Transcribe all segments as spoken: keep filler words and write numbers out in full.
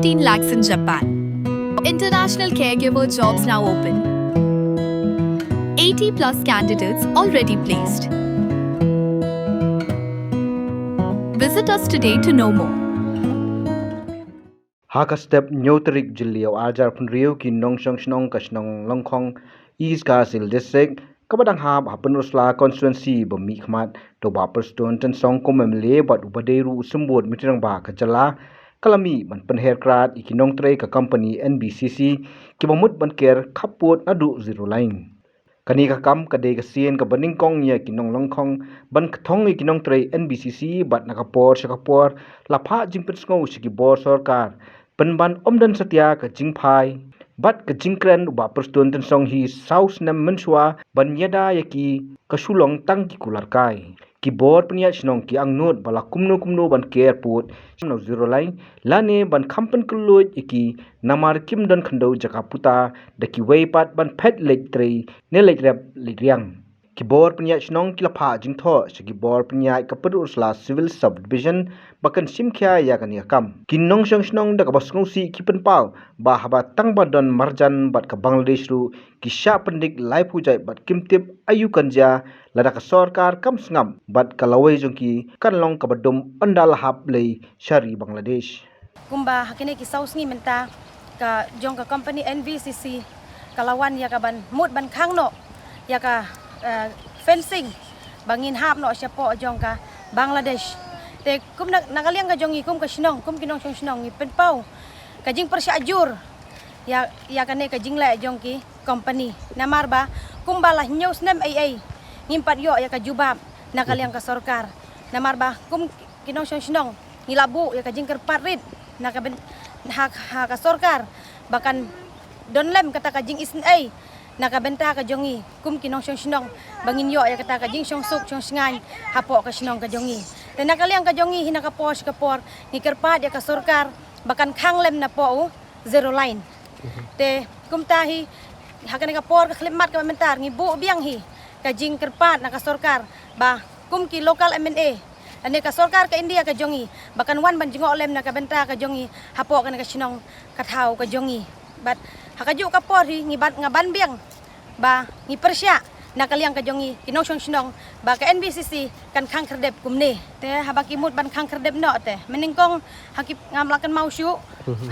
fifteen lakhs in Japan. International caregiver jobs now open. eighty plus candidates already placed. Visit us today to know more. Ha ka step hynñiew tarik Jylliew arhajar phew hynriew ki nongshong shnong ka shnong Lyngkhong East Khasi Hills District kaba dang hap ha Pynursla constituency ba mihkhmat da u Bah Prestone Tynsong kum M L A bad uba dei ruh u symbud myntri rangbah ka jylla ka la mih ban pynher krad ïa ki nongtrei ka company N B C C kiba mut ban ker khappud naduh zero line. Kane ka kam ka dei ka sien kaba nyngkong ïa ki nong Lyngkhong ban kthong ïa ki nongtrei N B C C bad na ka por sha ka por la phah jingpynsngew sha ki bor sorkar pynban ym don satia ka jingphai bad ka jingkren. U Bah Prestone Tynsong hi saw snem mynshuwa ban ïada ïa ki ka shu long tang ki kular kai. Ki bor pynïaid shnong ki angnud ba la kumno kumno ban ker pud sha na zero line lane ban kham pynkylluid ïa ki namar kim don khyndew jaka puta da kiwei pat ban phet leit trei ne leit rep leit riang. Ki bor pynïaid shnong ki la phah jingthoh sha ki bor pynïaid ka Pynursla Civil Subdivision ba kan shim khia ïa kane ka kam. Ki nongshong shnong da kaba sngewsih ki pynpaw ba haba tang ba don marjan bad ka Bangladesh ruh ki shah pyndik laiphew jait bad kim tip aïu kan jia lada ka sorkar kam sngap bad ka lawei jong ki kan long kaba dum ynda la hap leit sha ri Bangladesh. Kumba ha kine ki saw sngi mynta ka jong ka company N B C C ka la wan ïa ka ban mut ban khang noh ïa ka, eh, fencing ba ngin hap noh shapoh jong ka Bangladesh. Te kum na, na ka liang ka jong ngi kum ka shnong, kum ki nongshong shnong ngi pynpaw ka jingpyrshah jur ïa, ïa kane ka jingleh jong ki company. Namar ba kumba la hynñiew snem ei ei ngim pat ïoh ïa ka jubab na ka liang ka sorkar. Namar ba kum ki nongshong shnong ngi la buh ïa ka jingkyrpad rit na ka byn-, ha, ha ka sorkar ba kan don lem kata ka jingisynei na ka bynta ka jong ngi kum ki nongshong shnong ba ngin ïoh ïa kata ka jingshongsuk shongsngaiñ hapoh ka shnong ka jong ngi. Te na ka liang ka jong ngi hi na ka por sha ka por ngi kyrpad ïa ka sorkar ba kan khang lem napoh u zero line. Te kumta hi ha kane ka por ka khyllipmat kaba mynta ngi buh biang hi ka jingkyrpad na ka sorkar ba kum ki local M N A lane ka sorkar ka India ka jong ngi ba kan wan ban jngoh lem na ka bynta ka jong ngi hapoh kane ka shnong ka thaw ka jong ngi. Bad ha kajuh ka por hi ngi ban, nga ban biang ba ngi pyrshah na ka liang ka jong ngi ki nongshong shnong ba ka N B C C kan khang khyrdep kumne. Te haba ki mut ban khang khyrdep noh te mynnyngkong ha ki, ngam lah kynmaw shuh,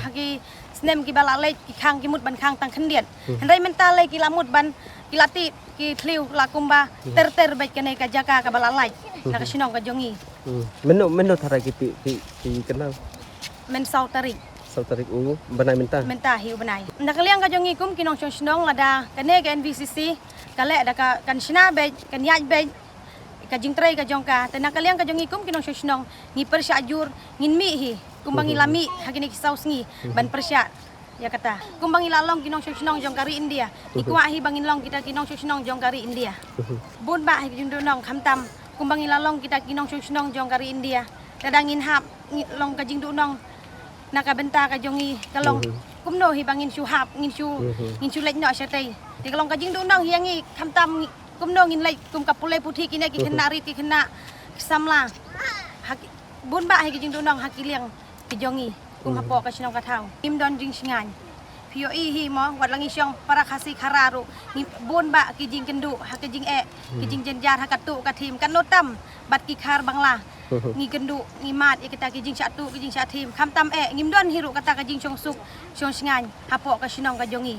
ha ki snem kiba la leit ki khang, ki mut ban khang tang khyndiat. Hynrei mynta lei ki la mut ban, ki la tih ki thliew la kumba ter ter beit kane ka jaka kaba la lait na ka shnong ka jong ngi. Mynno, mynno tharai ki tih, ki, ki kynang? Myn saw tarik. Saw tarik u bnai mynta? Mynta hi u bnai. Na ka liang ka jong ngi kum ki nongshong shnong lada kane ka N B C C ka leh da ka kan shna beit, kan ïaid beit ka jingtrei ka jong ka. Te na ka liang ka jong ngi kum ki nongshong shnong ngi pyrshah jur, ngin mih hi kumba ngi la mih ha kine ki saw sngi ban pyrshah ïa kata. Kumba ngi la long ki nongshong shnong jong ka ri India, ngi kwah hi ba ngin long kita ki nongshong shnong jong ka ri India. Bun bah hi ki jingduhnong khamtam kumba ngi la long kita ki nongshong shnong jong ka ri India. Lada ngin hap ngi long ka jingduhnong na ka bynta ka jong ngi ka long kumno hi ba ngin shu hap, ngin shu, ngin shu leit noh shatei. Te ka long ka jingduhnong hi ïa ngi khamtam ngi, kumno ngin leit kum ka pule puthi kine ki khynnah rit, ki khynnah ki samla. Ha ki, bun bah hi ki jingduhnong ha ki liang ki jong ngi kum hapoh ka shnong ka thaw. Ngim don jingsngaiñ. Phi ïohi hi mo, wat la ngi shong para Khasi Khara ruh ngi bun bah ki jingkynduh ha ki jingeh, ki jingjynjar ha ka tuh ka thim, katno tam bad ki khar Bangla. Ngi kynduh, ngi mad ïa kita ki jingshah tuh, ki jingshah thim. Khamtam eh ngim don hi ruh kata ka jingshongsuk shongsngaiñ hapoh ka shnong ka jong ngi.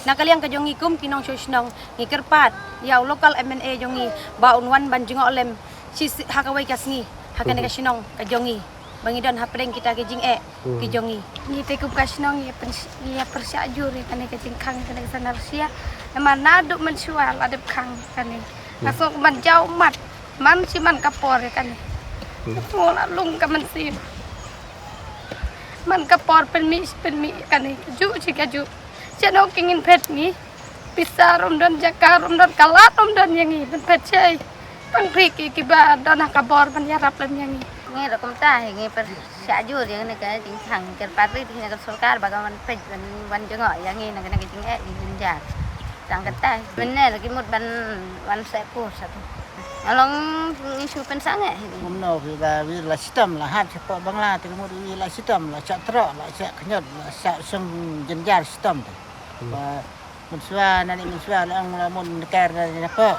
Na ka liang ka jong ngi kum ki nongshong shnong ngi kyrpad ïa u local M N A jong ngi ba un wan ban jngoh lem shi, shi ha kawei ka sngi ha kane ka shnong ka jong ngi ba ngi don hapdeng kita ki jingeh ki jong ngi. Ngi te kum ka shnong ngi pyn-, ngi ïa pyrshah jur ïa kane ka jingkhang, kane ka sanar sia. Namar naduh mynshuwa la dep khang kane. Nga sngew ban jaw mat man shi man ka por ïa kane. Nga la lung ka mynsiem. Man ka por pynmih shi pynmih ïa kane, kajuh shi kajuh. Shano ki ngin phet ngi? Pisa ruh ym don, jaka ruh ym don, ka lad ruh ym don ïa ngi ban phet shai. Tang phi ki kiba don ha ka bor ban ïarap lem ïa ngi. Ngi ruh kumta hi, ngi pyrshah jur ïa kane ka jingkhang, kyrpad rit ïa ka sorkar ba ka wan peit, wan, wan jngoh ïa ngi na kane ka jingeh jingjynjar. Tang kata hi. Mynne la ki mut ban wan seh pur satu. Along ngi shu pynsange hi. Kumno ki ba wi la shitom la hap shapoh Bangla te kumno wi la shitom la shah trok la shah khñiot la shah shong jynjar shitom te. Ba mynshuwa nani mynshuwa la ong la mun ker na napoh.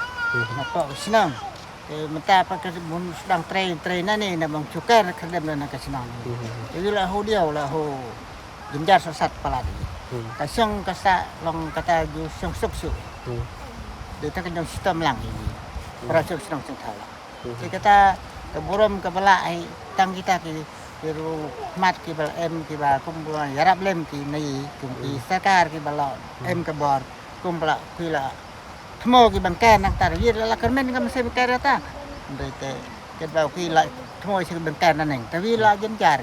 Napoh shnong. Te mynta pat ka mun sdang trei trei nani na bang shukar khyrdem na ka shnong. Te wi la hu diaw la hu jynjar sosat palat. Ka shong ka sah long kata ju shong suk suk. Dei ta ka jong shitom lang hi. Para shong shnong shong thaw lang. Te kata ka burom ka ba lah hi tang kita ki ki ruh mat ki ba em ki ba kum ba yarap lem ki nei kum ki sorkar ki ba lah em ka bor kum ba lah ki la thmo ki bangker nang tar wir la la kermen ka mesti bangker ta. Dei te ket ba ki la thmo si bangker na neng ta wi la jynjar.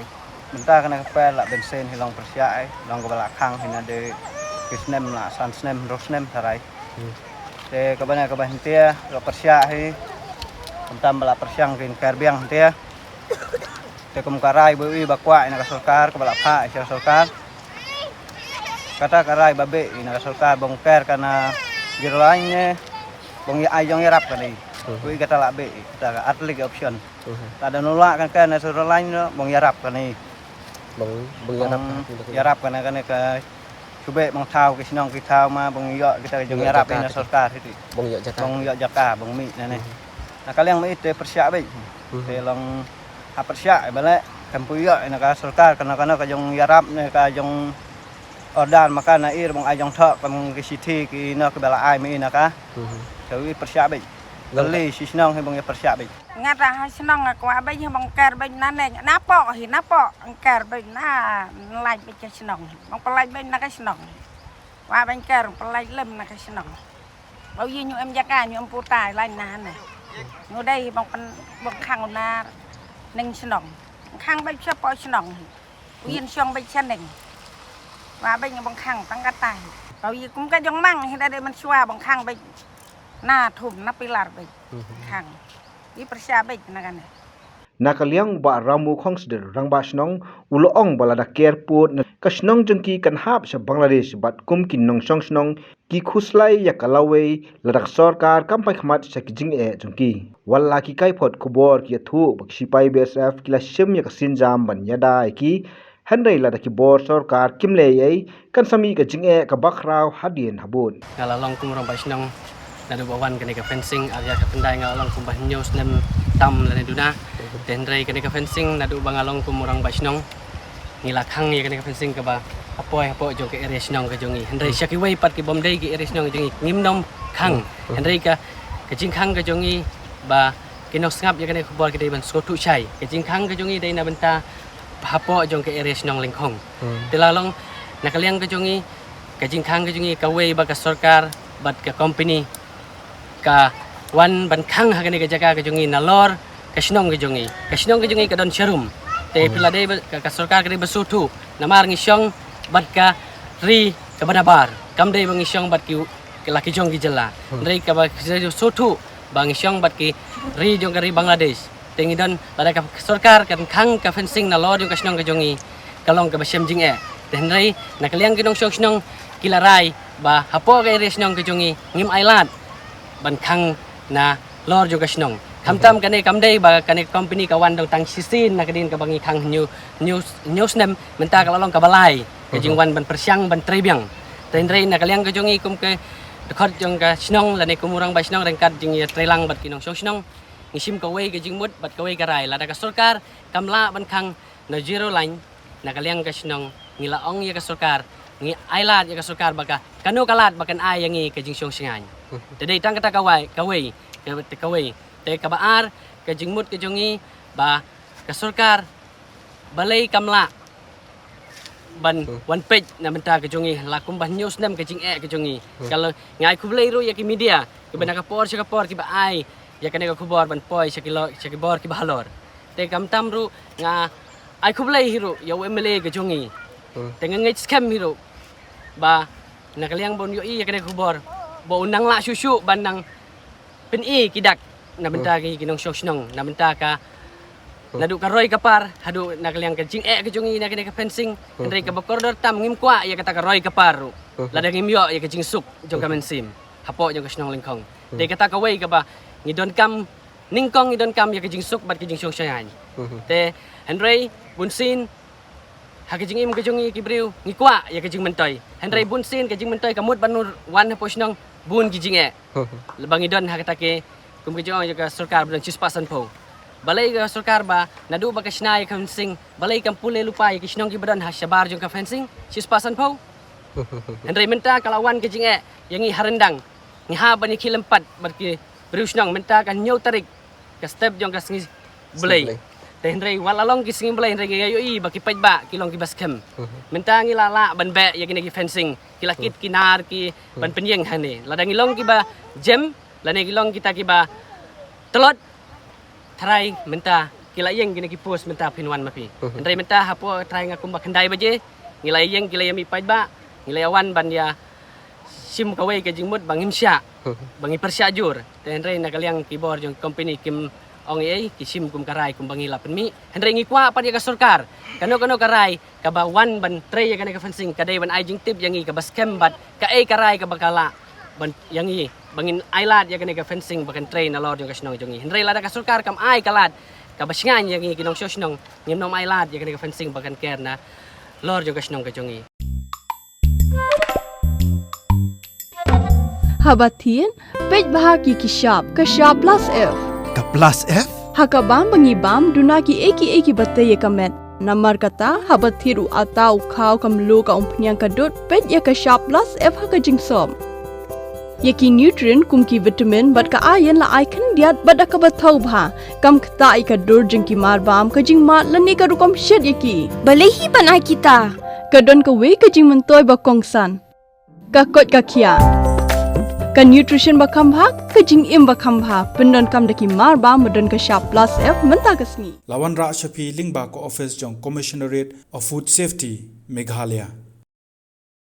Mynta kane ka pel la bensin hi long pyrshah ai, long kaba la khang hi na de ki snem la san snem hynriew snem tharai. Te kaba ne kaba hyntia la pyrshah hi. Mynta ba la pyrshang ki ker biang hyntia. Te kum ka rai ba wi ba kwah ina ka sorkar kaba la phah ina ka sorkar. Kata ka rai ba beh ina ka sorkar bong ker kana jirlain ne bong ya ai jong yarap kane. Wi kata la beh kata ka atlik option. Lada nulak kan kan na sura lain no bong yarap kane. Bong bong yarap. Yarap kane kane ka sube bong thaw ki shnong ki thaw ma bong yok kita jong yarap ina sorkar hiti. Bong yok jaka bong yok jaka bong mi nane. Na ka liang ma ite pyrshah bej. Te long ha pyrshah bale kan pu yok ina ka sorkar kana kana ka jong yarap ne ka jong order maka na ir bong ajong thok kam ki sithi ki no ki bala ai ma ina ka. Te wi pyrshah bej. Kali si shnong hi bong ya pyrshah bej. Nga ta ha shnong nga kwah bej hi bong ker bej na ne napoh hi napoh ker bej na lai bej ka shnong hi bong pelai bej na ka shnong hi. Wa bej ker pelai lem na ka shnong. Bau yi nyu em jaka nyu em putai lai na ne. Nyu dei hi bong pen bong khang unar neng shnong. Khang bej shapoh shnong hi. Uyin shong bej shaneng. Wa bej bong khang tang kata hi. Bau yi kum ka jong mang hi da dei man shwa bong khang bej. Na thum na pilar bej. Khang. Wi pyrshah bej na kane. Na ka liang ba Ramu Khongsdir rangbah shnong u la ong ba lada ker put na ka shnong jong ki kan hap sha Bangladesh bad kum ki nongshong shnong ki khuslai ya ka lawei lada ka sorkar kam pai khmat sha ki jingeh jong ki. Wala ki kai phot khubor ki ya thuh ba ki sipai B S F ki la shim ya ka sinjam ban yada ya ki. Hynrei lada ki bor sorkar kim lei ei kan sami ka jingeh ka bakhraw hadien habud. Nga la long kum rangbah shnong naduh ba wan kane ka fencing ar ya ka pendai nga la long kum ba hynñiew snem tam lane duna. Te hynrei kane ka fencing naduh ba nga long kum rangbah shnong ngi la khang ya kane ka fencing kaba hapoh hapoh jong ka area shnong ka jong ngi. Hynrei sha kiwei pat ki bom dei ki area shnong ka jong ngi ngim nom khang. Hynrei ka ka jingkhang ka jong ngi ba ki nongsngap ya kane ka khubor ki dei ban sngewthuh shai. Ka jingkhang ka jong ngi dei na bynta hapoh jong ka area shnong Lyngkhong. Te la long na ka liang ka jong ngi ka jingkhang ka jong ngi kawei ba ka sorkar bad ka company ka wan ban khang ha kane ka jaka ka jong ngi nalor ka shnong ka jong ngi. Ka shnong ka jong ngi ka don sharum. Te phi la dei ba ka, ka sorkar ka dei ba sngewthuh namar ngi shong bad ka ri ka banabar. Kam dei ba ngi shong bad ki la ki jong ki jylla. Hynrei kaba sngewthuh ba ngi shong bad ki ri jong ka ri Bangladesh. Te ngi don lada ka sorkar kan khang ka fencing nalor jong ka shnong ka jong ngi ka long kaba shem jingeh. Te hynrei na ka liang ki nongshong shnong ki la rai ba hapoh ka area shnong ka jong ngi ngim ailad ban khang nalor jong ka shnong. Khamtam kane kam dei ba kane ka company ka wan dong tang shisien na ka dien kaba ngi khang hynñiew hynñiew hynñiew snem mynta ka la long kaba lai ka jingwan ban pyrshang ban trei biang. Te hynrei na ka liang ka jong ngi kum ka dkhot jong ka shnong lane kum u rangbah shnong ryngkat jingïatreilang bad ki nongshong shnong. Ngi shim kawei ka jingmut bad kawei ka rai lada ka sorkar kam lah ban khang na zero line na ka liang ka shnong ngi la ong ya ka sorkar ngi ailad ya ka sorkar ba ka kano ka lad ba kan ai ya ngi ka jingshong shngain. Te dei tang kata kawei kawei ka, te kawei te kaba ar ka jingmut ka jong ngi ba ka sorkar balei kam lah ban wan peit na bynta ka jong ngi la kum ba hynñiew snem ka jingeh ka jong ngi. Ka la ngai khublei ruh ya ki media kiba na ka por sha ka por kiba ai ya kane ka khubor ban poi sha ki lo sha ki bor kiba halor. Te khamtam ruh nga ai khublei hi ruh ya u M L A ka jong ngi. Te nga ngeit skhem hi ruh ba na ka liang ba un ïohi ya kane ka khubor ba un nang lah shuh shuh ban nang pyni ki dak na bynta ki, ki nongshong shnong na bynta ka naduh ka roi ka par haduh na ka liang ka jingeh ka jong ngi na kane ka fencing. Hynrei kaba kordor tam ngim kwah ya kata ka roi ka par ruh lada ngim ïoh ya ka jingsuk jong ka mynsiem hapoh jong ka shnong Lyngkhong. Dei kata kawei kaba ngi donkam Nyngkong ngi donkam ïa ka jingsuk bad ka jingshong shngaiñ. Mhm. Te hynrei bunsien ha ka jingim ka jong ngi ki briew ngi kwah ïa ka jingmyntoi. Hynrei Hmm. bunsien ka jingmyntoi ka mut ban wan hapoh shnong bun ki jingeh. Hmm. Lada ngi don ha kata ki kum ka jingong ïa ka sorkar ba don shispah sanphew. Balei ka sorkar ba naduh ba ka shna ïa ka fencing, balei kam pule lypa ïa ki shnong kiba don ha shabar jong ka fencing shispah sanphew. Hynrei mynta ka la wan ka jingeh ïa ngi ha ryndang. Ngi hap ban ïakhih lem pat bad ki briew shnong mynta ka hynñiew tarik ka step jong ka sngi Blei. Blei. Te hynrei wat la long ki sngi Blei hynrei ngi ïohi ba ki paidbah ki long kiba skhem. Mhm. Mynta ngi la lah ban beh ïa kine ki fencing, ki la kit ki nar ki ban pynïeng hangne. Lada ngi long kiba jem lane ki long kita kiba tlot, tharai mynta ki la ïeng kine ki post mynta phin wan ma phi. Mhm. Hynrei mynta hapoh tharai nga kumba khyndai baje ngi la ïeng, ki la ïa mih paidbah, ngi la ïa wan ban ïa shim kawei ka jingmut ba ngim shah, ba ngi pyrshah jur. Te hynrei na ka liang ki bor jong company kim ong ei ei, ki shim kum ka rai kum ba ngi la pynmih. Hynrei ngi kwah pat ïa ka sorkar, kano kano ka rai kaba wan ban trei ïa kane ka fencing ka dei ban ai jingtip ïa ngi kaba skhem bad kaei ka rai kaba ka lah ban ïa ngi ba ngin ai lad ïa kane ka fencing ba kan trei nalor jong ka shnong jong ngi. Hynrei lada ka sorkar kam ai ka lad kaba shngaiñ ïa ngi ki nongshong shnong, ngim nym ai lad ïa kane ka fencing ba kan ker nalor jong ka shnong ka jong ngi. Haba thied, peit bha ki ki shap, ka shap plus F. Ka plus F? Ha ka bam ba ngi bam, duna ki ei ki ei kiba tei ïa ka met. Namar kata, haba thied u atta u khaw ka mluh ka umphniang ka dud, peit ïa ka shap plus F ha ka jingsop. Ïa ki nutrient kum ki vitamin bad ka iron la ai khyndiat bad da kaba thaw bha. Kam ktah ïa ka dur jong ki mar bam, ka jingmad lane ka rukom shet ïa ki. Balei hi ban ai kita? Ka don kawei ka jingmyntoi ba kongsan. Ka koit ka khiah. Ka nutrition ba kham bha, ka jingim ba kham bha. Pyndonkam da ki mar bam ba don ka shap plus F mynta ka sngi. La wanrah sha phi lyngba ka office jong Commissionerate of Food Safety, Meghalaya.